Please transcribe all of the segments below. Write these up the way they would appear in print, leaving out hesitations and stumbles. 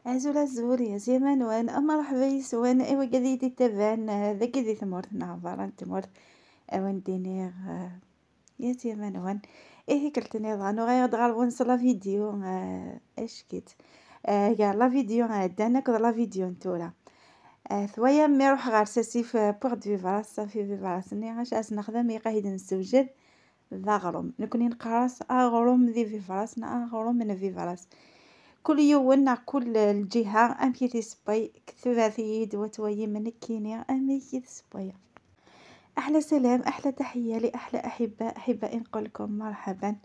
أزول أزول يا زمان وين مرحبا يسوان إوا قديتي تبان ذا قدي ثمورت نعبر تمورت أوان دينيغ يا زمان وين إيه كلتني ظانو غير دغال ونص la vidéo اشكيت يا la vidéo عندنا كذا la vidéo نتولا ثويا مي روح غار ساسيف بوغ فيفراس صافي فيفراس ني غاش اس نخدم يقايد نسوجد ذا غروم نكوني نقراس اغروم ذي فيفراس نا اغروم من فيفراس كل يوم كل الجهة أمكي تسبي كثباتيد وتوي من كينيا أمكي تسبي. أحلى سلام، أحلى تحية لأحلى أحباء أحبائي، نقول لكم مرحبا،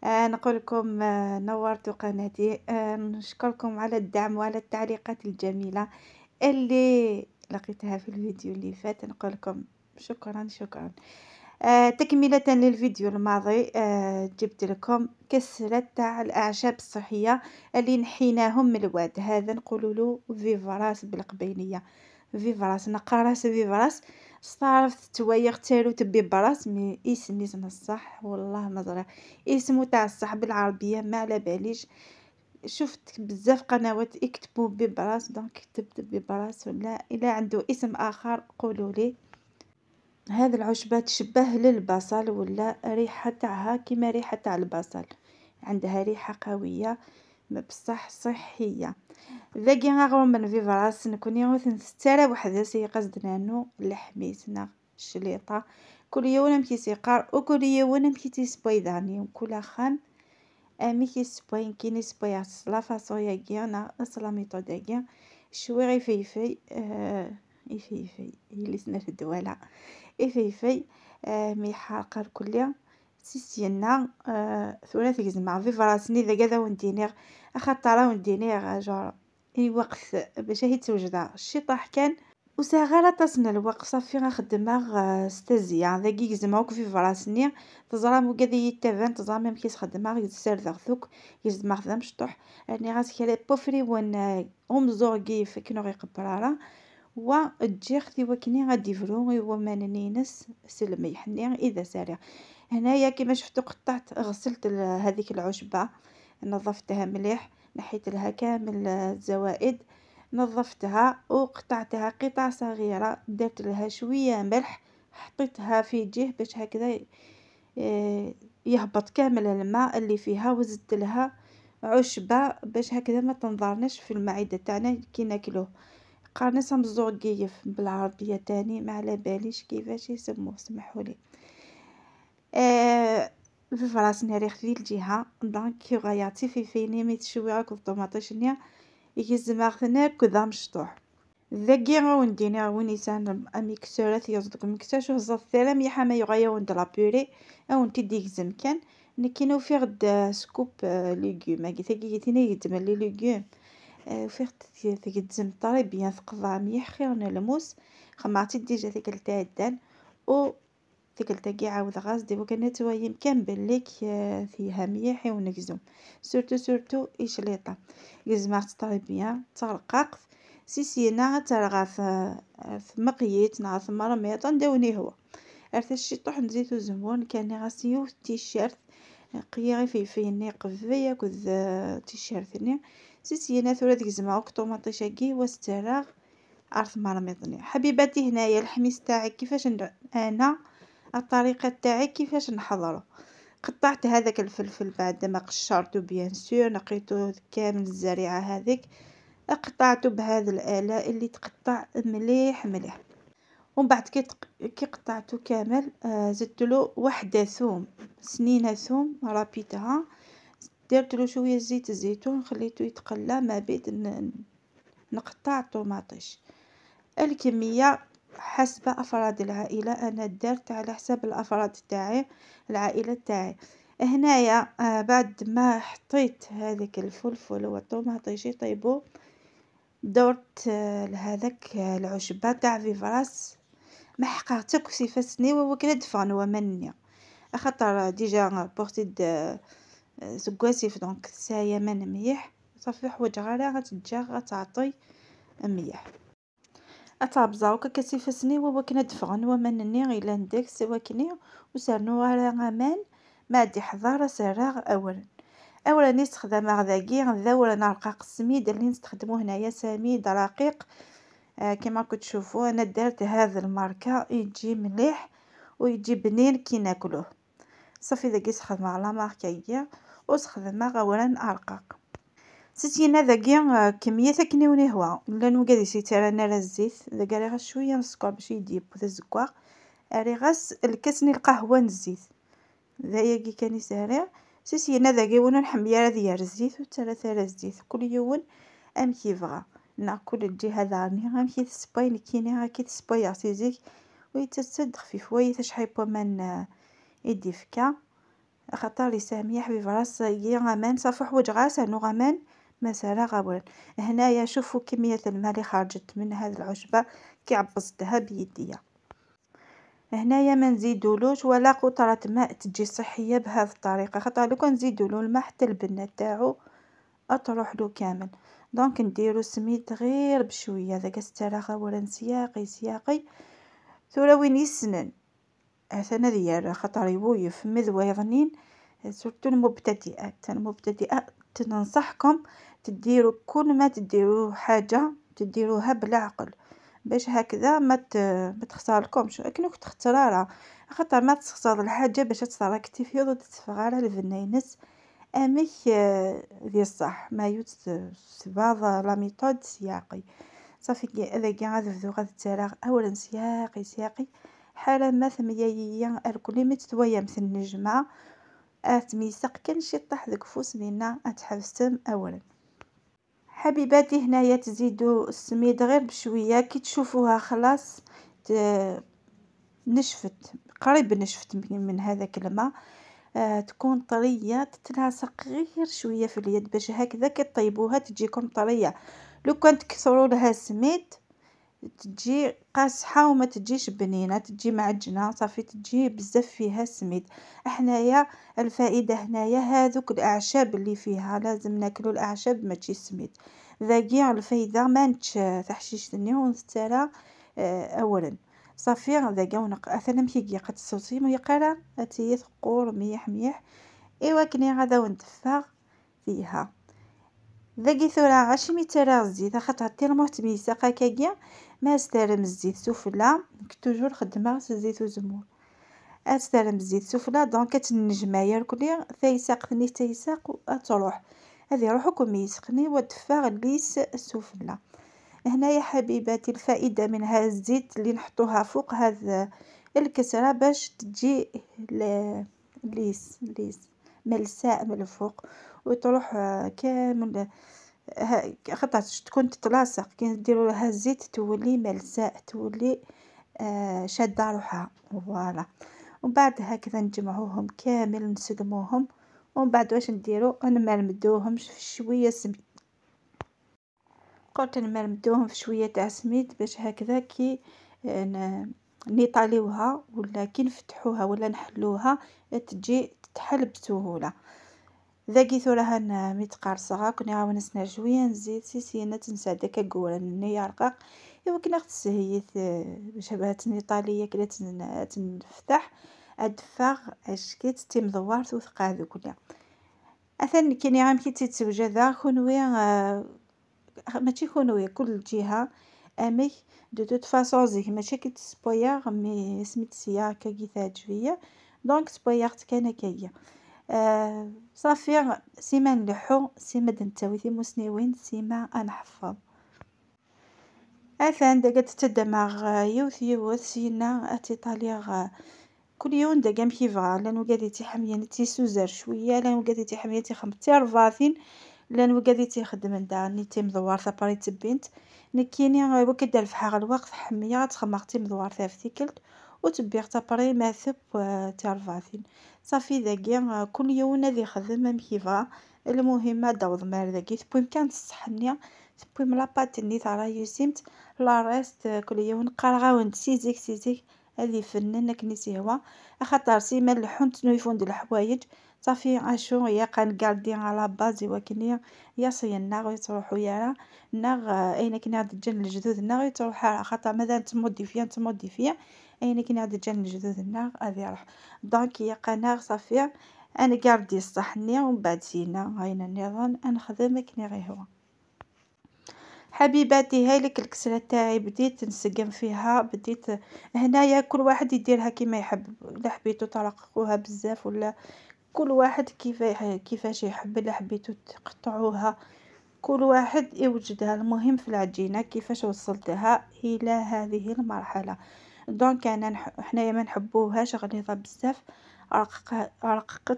نقول لكم نورتوا قناتي، نشكركم على الدعم وعلى التعليقات الجميلة اللي لقيتها في الفيديو اللي فات. نقول لكم شكرا شكرا. تكملة للفيديو الماضي، جبت لكم كسرة تاع الأعشاب الصحية اللي نحيناهم من الواد. هذا نقولوا له فيفراس بالقبيلية، فيفراس نقراس فيفراس. صارفت توايغ تارو تبي براس mais اسمي اسم الصح والله ما زرع اسمو تاع الصح بالعربية ما على باليش. شفت بزاف قنوات يكتبوا ببراس، donc كتبت ببراس، ولا الا عنده اسم اخر قولوا لي. هذه العشبة تشبه للبصل ولا ريحة تاعها كيما ريحة تاع البصل، عندها ريحة قوية بصح صحية. ذاكي غير من فيفراس نكوني غوث وحدة سي قصدنا نو الحميسنا الشليطة كل يوم كي سيقار وكل يوم كي تيسبويداني وكل خام امي كي سبوين كي نسبوي la façon ياكي انا la méthode ياكي شوي غير فيفي يفيفي اللي سنا في الدواله يفيفي مي حاقر كليا سيسينا ثلاث زعما فيفراسني ذا كذا وندينيغ خاطر وندينيغ جور اي وقت باش هي توجد الشطح كان وساغالا تصنا الوقت صافي غنخدمها ستازيا ذاكي زعما في فراسني تزرا وكذا يتفان تزرا ميم كيس خدمها سردغ ثوك يزما خدام شطوح راني غاسكري بوفري ون امزوغي فكنو غيقبرارا و تجي ختي وكني غادي فرو هو ماننينس سلمي حني اذا سارع. هنايا كما شفتوا قطعت غسلت هذيك العشبه نظفتها مليح، نحيت لها كامل الزوائد، نظفتها وقطعتها قطع صغيرة، درت لها شوية ملح، حطيتها في جه باش هكذا يهبط كامل الماء اللي فيها، وزدت لها عشبه باش هكذا ما تنضرناش في المعدة تاعنا كي ناكلوه. قرنصه مزوقيف بالعربية تاني ما على باليش كيفاش يسموه، سمحوا لي. في فراس ناري خذي الجهة donc غياتي في فيني مي تشوي غاك الطوماطيش نيا يزماغ كذا مشطوح ذاكي غونديني غوني سان mixeur يصدق mixeur شو هزات ثلا ميحا ما يغايا وند la purée او نتي ديك كان نكينو في غد coupe légumes كي ثاكي تينا يدم les légumes وفي تقدم très bien ثقضا مليح خير من الموس خمعتي déjà ثيك التعدان و ثيك التاكي عاود غاز دي وكان توا يمكن بليك فيها مليح ونكزو surtout surtout إشليطه يزمارت très bien ترقاق سيسينا ترغى في مقيت نع في مرميط نداوني هو ارث الشطوح نزيتو زمون كان غاسيو تيشيرت قيا غير في فيني قفيا كذ تيشيرتني سيسينا ثورة ديك زعما طوماطيشاكي واستراغ عرف مرميطني. حبيباتي هنايا الحميس تاعي كيفاش انا الطريقة تاعي كيفاش نحضره. قطعت هذاك الفلفل بعد ما قشرته bien sûr نقيته كامل الزريعه هذيك، قطعته بهذه الاله اللي تقطع مليح مليح. ومن بعد كي قطعته كامل زدت له وحده ثوم سنينه ثوم رابيتها، درت له شوية زيت الزيتون خليته يتقلى ما بيت نقطع الطوماطيش. الكمية حسب افراد العائلة، انا درت على حساب الافراد تاعي العائلة تاعي. هنايا بعد ما حطيت هذاك الفلفل والطوماطيش يطيبوا درت لهذاك العشبه تاع فيفراس ما حققتك سيفاسني وكلا دفن ومني خاطر déjà بورتيد سكواسيف donc سايا من مليح صافي حوايج غير غتجا غتعطي مليح اتابزاو كاسيفاسني وكنا دفغن ومنني غير نديك سواكني وسرنو على غمان ما دي حضارة سراغ اولا. اولا نستخدم غذاكي ذا نرقاق السميد اللي نستخدموه هنايا سميد رقيق. كما كنت تشوفوا انا درت هذا الماركة يجي مليح ويجي بنين كي ناكلوه. صافي ذاكي استخدم على ماركة هي وستخدم غوران ارقاق. سيتينا ذاكي كمية كنيوني هو لانو قادي سيتارانا راه الزيت ذاك غير شوية السكر باش يديب الزكوار اري غاس الكاس القهوة الزيت ذايا كي كان يسارع. سيسينا ذاكي وانا نحمية ديال الزيت وثلاثة الزيت كل يوم ام كيبغى ناكل الجهة ذاني غنمشي تسباي كيني كي تسباي سيزيك ويتسد خفيف وي شحال من يدي فكا خاطر سامية حبيب راس يا غمان صافي حوايج غاس انو غمان مسالة غابرن. هنايا شوفوا كمية الماء اللي خرجت من هذه العشبه كي عبزتها بيديا. هنايا ما نزيدولوش ولا قطرة ماء تجي صحية بهذه الطريقة، خاطر لو كان نزيدولو الماء حتى البنه تاعو تروح له كامل. donc نديرو سميد غير بشوية ذاك سترا ولا سياقي سياقي ثورا وين يسنن اثنا ديال خاطر يويف مذويضنين surtout المبتدئات. المبتدئات ننصحكم تديروا كل ما تديروا حاجة تديروها بالعقل باش هكذا ما تخسرلكمش. لكن تخترارا خاطر ما تخسر الحاجة باش تصرا كتيفيض وتتفغ على الفنينس امك ديال الصح ما يوت بعض la méthode سياقي. صافي هذاك غادي نبداو غادي تسالغ اولا سياقي سياقي حالا ما ثمية الكل متتويا مثل النجمة اتميسق كان شي طاح داك فوس لينا اتحبسم اولا. حبيباتي هنايا تزيدوا السميد غير بشوية كي تشوفوها خلاص نشفت قريب نشفت من هذاك الماء تكون طرية تتلاصق غير شوية في اليد باش هكذا كي طيبوها تجيكم طرية. لو كان تكثروا لها السميد تجي قاصحة وما تجيش بنينه، تجي معجنه صافي تجي بزاف فيها السميد. حنايا الفائدة هنايا هذوك الاعشاب اللي فيها لازم ناكلو الاعشاب ما تجيش السميد ذاكي الفايدة ما نتش تحشيش ونسترا اولا صافي ذاكا ونق اثنا مكي قد الصوتي ما يقرا اتي ثقور ميح ميح ايوا كني غادا وندفع فيها ذاكي ثورا غاشي ميترا الزيت خاطر تيرمو تميسا هكاكيا ما استرم الزيت سفلى toujours خدمة الزيت وزمور استرم الزيت سفلى donc تنجمايا الكلي ثايساق ثني تيساق وتروح هذه روحكم يسقني ودفع ليس السفلى. هنايا حبيباتي الفائدة من هذا الزيت اللي نحطوها فوق هذا الكسرة باش تجي lisse lisse ملساء من الفوق وتروح كامل خاطر تكون تتلاصق كي نديروا لها الزيت تولي ملساء تولي شاده روحها voilà. ومن بعد هكذا نجمعوهم كامل نسلموهم ومن بعد واش نديرو نمرمدوهم في شوية سميد. قلت نمرمدوهم في شوية تاع سميد باش هكذا كي نيطاليوها ولا كي نفتحوها ولا نحلوها تجي تتحل بسهولة. ذاكي ثورها ميتقارصغا كوني غاو نسنا شوية نزيد سيسينا تنسى داك كورا رقاق ايوا كي ناخد السهيت باش بها نيطاليا كلا تنفتح ادفاغ اشكيت تيمدوار توثقا هذو كلها. اثن كيني غام كي تتوجد كونوي ماشي كونوي كل جهة امك de toute façon زيك ماشي كي تسبويا mais سميت سيا كي تعجبيا donc سبويارت كان كايا صافي سيما نلحو سيما دنتاوي ثيموسنيوين سيما انحفظ. اثان داك تدمغ يوث يوث سينا اتيطاليغ كل يوم داك كيفغا لانو قادي تيحميان تيسوزر شوية لانو قادي تيحميان تيخدم تيرفاثين لانو قادي تيخدم ندا تيمدوار ثابري تبينت نكيني وكي فحال الوقت حمية تخمغ تيمدوار ثافتيكلت وتبيغ تابري ما ثب تيرفاثين صافي ذاكي كل يوم ذي خدم كيفا. المهم ما داوض مار ذاكي تبويم كانت الصحنية تبويم la pâte ني تاع يوسيمت la reste كل يوم نقرا سيزيك سيزيك هذه فنان كنيسي هو خاطر سيما الحون تنويفون د الحوايج صافي عاشو يا قان كاردي على base وكني يا صينا غير تروحو يارا ناغ اين كني عاد جن الجدود نا غير تروح خاطر ماذا تموديفيا تموديفيا اين كني عاد جن الجدود نا غادي يروح donc يا قناغ صافي انا كاردي الصحني ومن بعد سينا هاينا النظام نخدم كني غير هو. حبيباتي هاي لك الكسرة تاعي بديت نسقم فيها، بديت هنايا كل واحد يديرها كيما يحب، الا حبيتو ترققوها بزاف ولا كل واحد كيفاش يحب، الا حبيتو تقطعوها كل واحد يوجدها. المهم في العجينة كيفاش وصلتها الى هذه المرحلة. donc انا حنايا ما نحبوهاش غليظة بزاف، رققت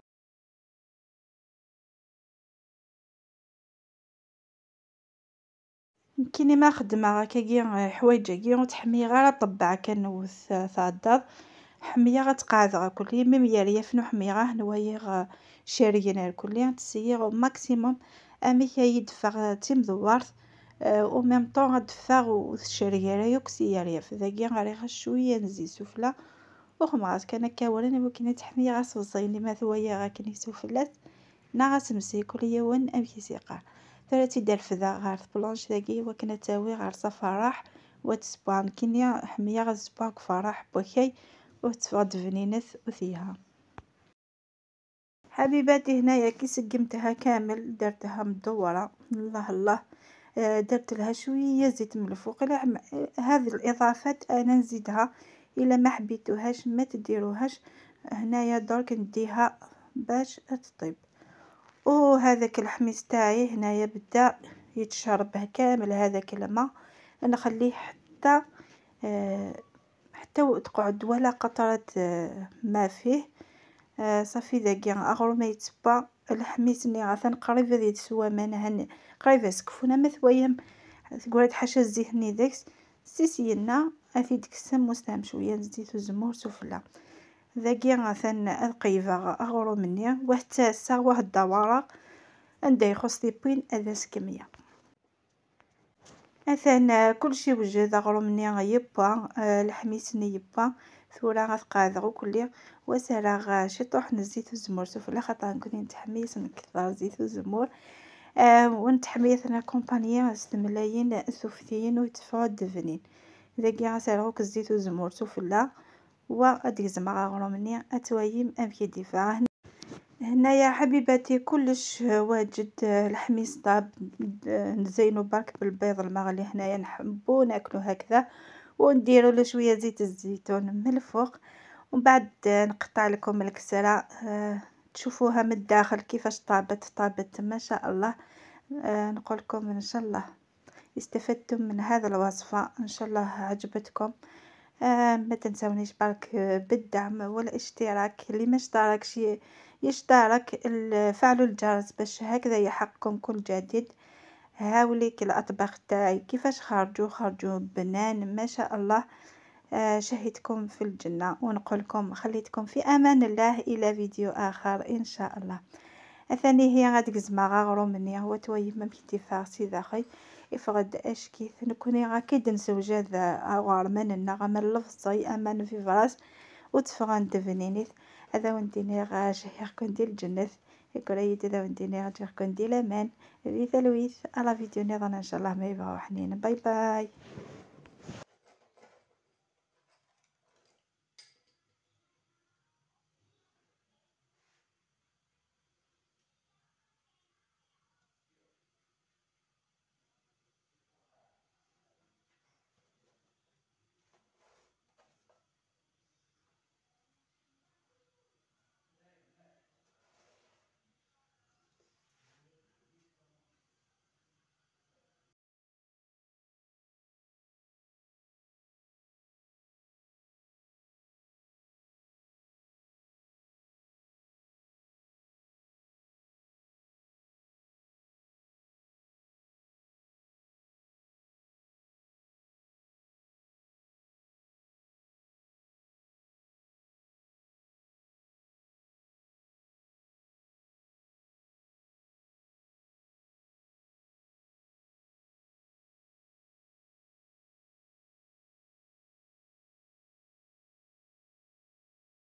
كيني ما خدمة هكاكي حوايج كي وتحمي غير طبع كان تعضض حمية غتقعد غا كلي ميم ياريا فنو حمية غا نوايا شاريين كلي تسيغ ماكسيموم امي كي يدفع تيمدوارت او ميم طون غدفع وتشري يوك سياريا فذاكي غير شوية نزيد سفلى وخمغات كان كاورن وكنا تحمي غاس وصيني ما ثويا غا كني سفلات نا غتمسي كل يوم امكي سيقا ثلاثي دار فذا غار بلونش ذاكي وكنا تاوي غار صفراح وتسبان كنيا حمية غتسبان فرح بوكي وتفغد فنينث وثيها. حبيباتي هنايا كي سقمتها كامل درتها مدورة الله الله، درت لها شوية زيت من الفوق. هذه الاضافات انا نزيدها، الا ما حبيتوهاش ما تديروهاش. هنايا درك نديها باش تطيب. وهذاك الحميص تاعي هنايا بدا يتشربه كامل هذاك الماء، نخليه حتى تقعد ولا قطرة ما فيه. صافي ذاكي اغرو ما يتسبا الحميص ني غاثن قريب ذي تسوى منهن قريب سكفونا مثويم تقولت حاشا الزيت ني داكس سيسينا اثي ديك وستام شوية زيت وزمور سفلى ذاكي غاثن القيفه اغرو مني واحد تاسع واحد الدواره عندها يخص بوين هذا سكمية. مثلا كلشي وجد اغرو مني غيبا الحميص ني يبا ثورا غتقادغ وكلي وسراغ شي طوح الزيت والزمور سفلى خاطر نكون نتحميس نكثر زيت والزمور ونتحميس انا كومبانيا ستملايين سوفتيين ويتفعد دفنين ذاكي غسالغوك الزيت والزمور سفلى واديك زعما غرو مني اتوايم امكي دفاع. هنايا حبيباتي كلش واجد، الحميص طاب نزينو برك بالبيض المغلي. هنايا نحبو ناكلو هكذا ونديرو له شوية زيت الزيتون من الفوق، ومن بعد نقطع لكم الكسرة تشوفوها من الداخل كيفاش طابت، طابت ما شاء الله. نقول لكم ان شاء الله استفدتم من هذا الوصفة، ان شاء الله عجبتكم. ما تنسونيش برك بالدعم والاشتراك، اللي ما اشتركش يشترك، فعلوا الجرس باش هكذا يحقكم كل جديد. هاوليك الاطباق تاعي كيفاش خرجوا بنان ما شاء الله. شهيتكم في الجنة، ونقول لكم خليتكم في امان الله الى فيديو اخر ان شاء الله. الثاني هي غادي زعما غرو مني هو توي ما كيتفاع سي اخي يفقد اشكي نكوني غاكيد نسوجد اغار من النغم اللفظي امان في فراس وتفغان دفنينيث. هذا ونديني غا كندي الجنة كريت، هذا ونديني غا كندي لامان في ثلويث على فيديو نظام ان شاء الله ما يبغاو حنين. باي باي.